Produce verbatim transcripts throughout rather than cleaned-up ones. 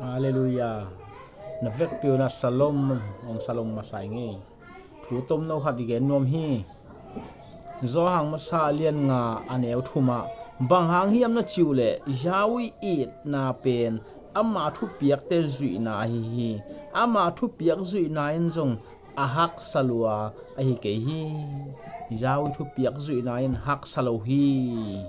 Halleluiah. Na vekpi un ah salom, hong salom masa ing ei. Thu tomno khat i gen nuam hi. Johan masa lian nga a neu thum ah, bang hang hiam na cih uh leh Yahweh itna pen ama thupiakte zuihna ahi hi. Ama thupiak zuihna in zong a haksa lua ahi kei hi. Yahweh thupiak zuihna in haksa lo hi.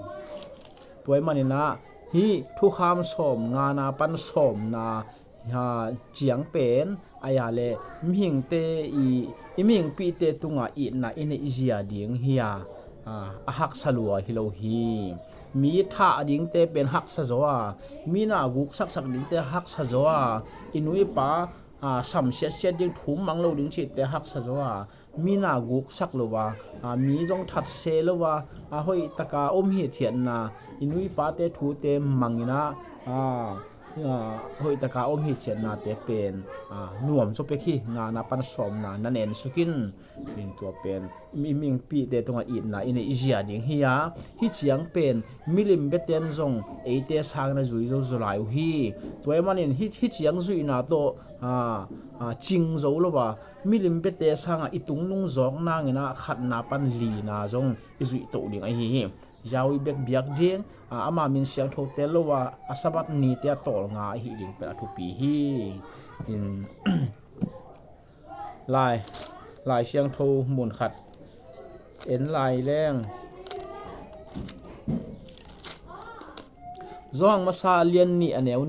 Tua ahih manin ah hih thukham sawm ngana pan sawmna, ha, ciang pen a ya le mihingte i, i mihingpihte tungah itna i neih zia ding hi a, a, a haksa lua hi lo hi. Mi thah dingte pen haksa zaw a, mi na guk saksak dingte haksa zaw a, i nu i pa, a, sam siatsiat ding, thum mang lo ding cihte haksa zaw a, mi na guk sak lo a, a, mi zong that se lo a, a, hoih taka om hithiatna, i nu i pate thute mang in ah, a, a, hoih taka om hithiatnate pen, a, nuam zaw pek hi. Ngana pan sawmna na en suk in. Tua pen i mihingpihte tungah itna i neih zia ding hi a, hih ciang pen milim biate in zong eite sangin a zui zo zaw lai uh hi. Tua ahih manin hih, hih ciang zuihna tawh, a, a, cing zo lo a, milim biate sangah i tungnung zawk nangin ah khatna pan lina zong i zuih toh ding ahi hi. Yahweh bek biak ding, a, ama min siangtho tel lo a, a Sabbath nite a tawlnga ahi ding pen a thupi hi. In, Lai, Lai Siangtho mun khat en lai leng, Johan masa lian nih a neu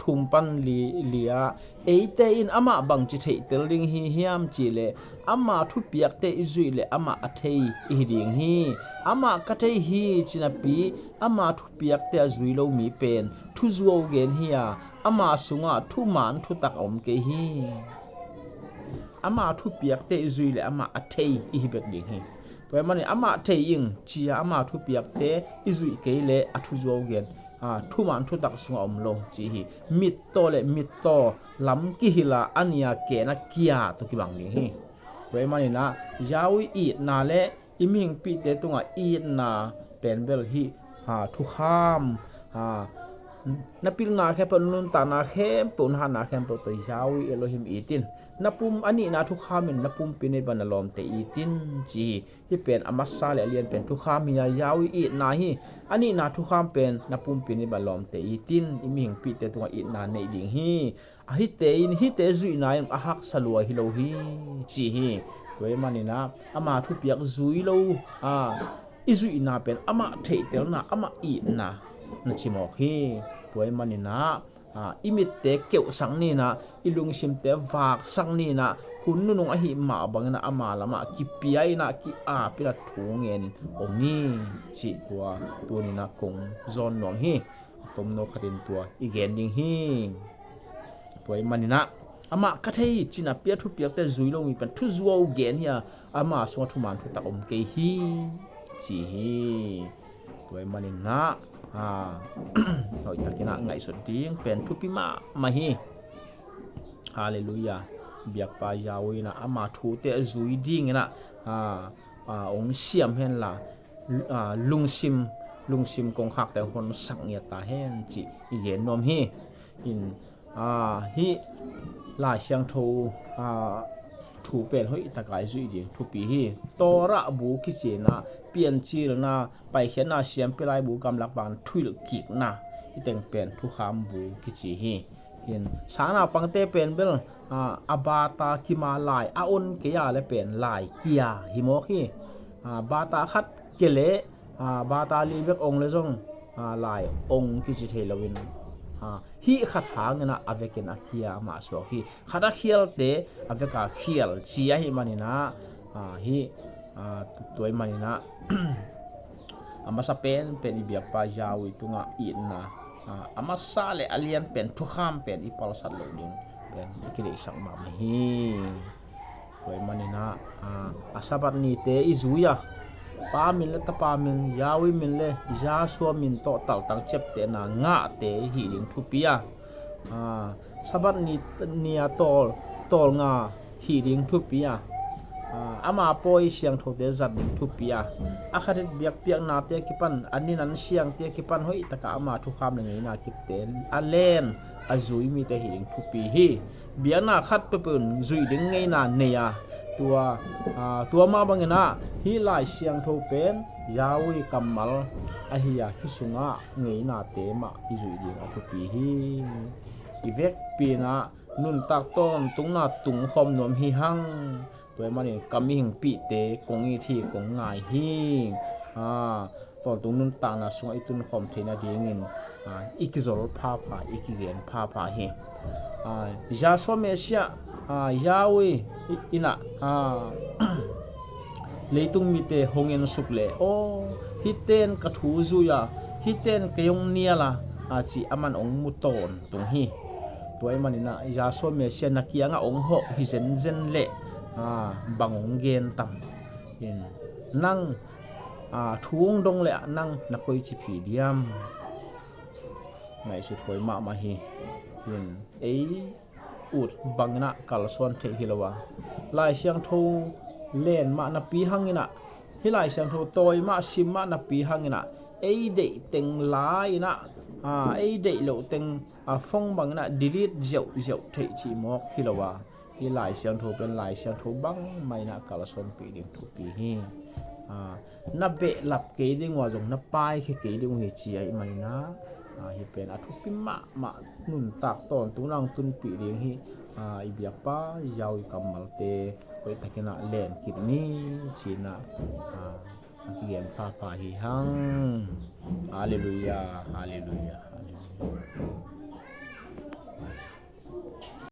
thum pan li, li ah, eite in amah bangci theihtel ding hi hiam cih leh, ama thupiakte i zuih leh amah a thei i hi ding hi. Amah ka thei hi ci napi, ama thupiakte a zui lo mi pen thuzuau gen hi a, ama sungah thuman thutak a om kei hi. Ama thupiakte i zuih leh amah a thei i hi bek ding hi. Tua ahih manin amah thei ing ci a, ama thupiakte i zuih kei leh a thuzuau gen, a, thuman thutak sungah om lo ci hi. Mittaw le mittaw lam kihil a, a nia ken a kia tawh kibang ding hi. Tua ahih manin ah Yahweh itna le i mihingpihte tungah itna pen bel hih, ha, thukham, ha, na pilna khempeuh, na nuntakna khempeuh, na hatna khempeuh tawh Yahweh Elohim it in. Na pum, a nihna thukham in na pumpi na i ban na lawmte it in ci hi. Hih pen a masa le a lian pen thukham hi a, Yahweh itna hi. A nihna thukham pen na pumpi na i ban lawmte it in, i mihingpihte tungah itna neih ding hi. A hihte in, hihte zuihna in a haksa lua hi lo hi ci hi. Tua ahih manin ah ama thupiak zui lo, a, i zuihna pen amah theihtelna, amah itna na cimawk hi. Tua ahih manin ah, a, i mitte keuhsak ni in ah, i lungsimte vaksak ni in ah, hun nunung ahih mah bangin ah ama lamah kipia in ah, ki-ap in ah thu ngen om ni cih tua tuni in ah kong zawn nuam hi. Tomno khatin tua i gen ding hi. Tua ahih manin ah amah ka thei ci napi a thupiakte zui lo mi pen thuzuau gen hi a, ama sungah thuman thutak om kei hi ci hi. Tua ahih manin ah, a, hoihtakin ah ngaihsut ding pen thupi mahmah hi. Halleluiah. Biakpa Yahweh in ah ama thute a zui dingin ah, a, a, hong siam henla, a, lungsim, lungsim kongkhakte hong honsak ngiat ta hen cih i gen nuam hi. In, a, hih Lai Siangtho, a, thu pen hoihtak a i zuih ding thupi hi. Torah bu kici in ah, Piancilna, Paikhiatna, Siampi Laibu, Gamlak Vang, Thuhilhkikna, hih teng pen thukham bu kici hi. Hin, sangnaupangte pen bel, a, a bata kima lai a on kei a le pen lai kia hi mawk hi. A, bata khat kia le, a, bata li bek ong le zong, a, lai ong kici thei loin, a, hih khat hangin ah a vekin a kia mah suak hi. Khat a khialte a veka khial ci ahih manin ah, a, hih, a, tu-, tua ahih manin ah, a masa penpen i biakpa Yahweh tungah itna, a, a masa le a lian pen thukham pen i palsat loh ding pen i kideihsak mahmah hi. Tua ahih manin ah, a, a Sabbath nite i zui a, Pa min le Tapa min, Yahweh min le Yahshua min tawh taltang ciaptehna ngahte hih ding thupi a, a, Sabbath ni, ni a tawl, tawlnga hih ding thupi a, Ama pawi siangthote zat ding thupi a, a khatit biakpiaknate a kipan, a ninan siangte a kipan hoih taka ama thukham le ngeina kipte a len a zui mite hi ding thupi hi. Biakna khat peuhpeuh in zuih ding ngeina nei a, tua tua mah bangin ah hih Lai Siangtho pen Yahweh kammal ahi a, hih sungah ngeinate mah i zuih ding a thupi hi. I vekpi in ah nuntak tawntungna tungkhawm nuam hi hang. Tua ahih manin ka mihingpihte kong it hi, kong ngai hi. Tawntung nuntakna sungah i tunkhawm theih nadingin i kizol phapha, i kigen phapha hi. Yahshua Messiah, Yahweh in ah leitung mite hong ensuk leh, aw, hihte in ka thu zui a, hihte in kei hong nial a, ci aman hong mu tawntung hi. Tua ahih manin ah Yahshua Messiah na kiangah hong hawh hi zenzen leh bang hong gen tam? Nang thu hong dong leh nang na koici phi diam? Ngaihsut huai mahmah hi. Ei ut bangin ah kalsuan theih hi lo a, Lai Siangtho len mah napi hangin ah, hih Lai Siangtho tawi mah, sim mah napi hangin ah, ei deih teng la in ah, ei deih loh teng a phone bangin ah delete ziauziau theih cih mawk hi lo a, hih Lai Siangtho pen Lai Siangtho bangmah in ah kalsuanpih ding thupi hi. Na behlap kei ding uh a, zong na paikhia kei ding uh hi ci ahih manin ah, hih pen a thupi mahmah, nuntak tawntungna hong tunpih ding hi. I biakpa Yahweh kammalte hoihtakin ah len kik ni ci-in ah a kigen phapha hi hang. Halleluiah, halleluiah, halleluiah.